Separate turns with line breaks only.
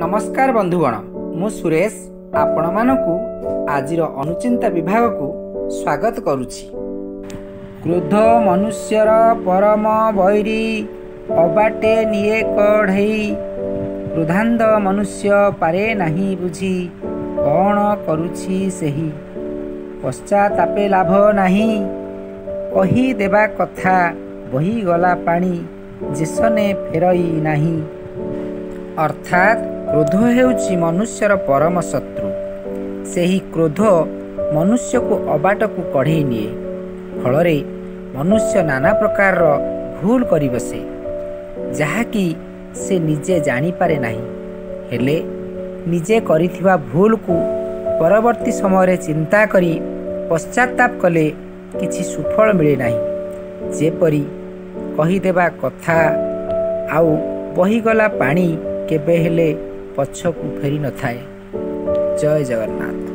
ନମସ୍କାର ବନ୍ଧୁଗଣ, ମୁଁ ସୁରେଶ ଆପଣମାନଙ୍କୁ ଆଜିର ଅନୁଚିନ୍ତା ବିଭାଗକୁ ସ୍ୱାଗତ କରୁଛି। କ୍ରୋଧ ମନୁଷ୍ୟର ପରମ ବୈରୀ, ଅବାଟେ ନିଏ କଢ଼େଇ। କ୍ରୋଧାନ୍ଧ ମନୁଷ୍ୟ ପାରେ ନାହିଁ ବୁଝି, କ'ଣ କରୁଛି ସେହି। ପଶ୍ଚାତାପେ ଲାଭ ନାହିଁ, କହିଦେବା କଥା ବହିଗଲା ପାଣି, ଯେସନେ ଫେରଇ ନାହିଁ। ଅର୍ଥାତ୍ କ୍ରୋଧ ହେଉଛି ମନୁଷ୍ୟର ପରମ ଶତ୍ରୁ। ସେହି କ୍ରୋଧ ମନୁଷ୍ୟକୁ ଅବାଟକୁ କଢ଼େଇ ନିଏ। ଫଳରେ ମନୁଷ୍ୟ ନାନା ପ୍ରକାରର ଭୁଲ କରିବସେ, ଯାହାକି ସେ ନିଜେ ଜାଣିପାରେ ନାହିଁ। ହେଲେ ନିଜେ କରିଥିବା ଭୁଲକୁ ପରବର୍ତ୍ତୀ ସମୟରେ ଚିନ୍ତା କରି ପଶ୍ଚାତାପ କଲେ କିଛି ସୁଫଳ ମିଳେ ନାହିଁ। ଯେପରି କହିଦେବା କଥା ଆଉ ବହିଗଲା ପାଣି କେବେ ହେଲେ ପଛକୁ ଫେରି ନଥାଏ। ଜୟ ଜଗନ୍ନାଥ।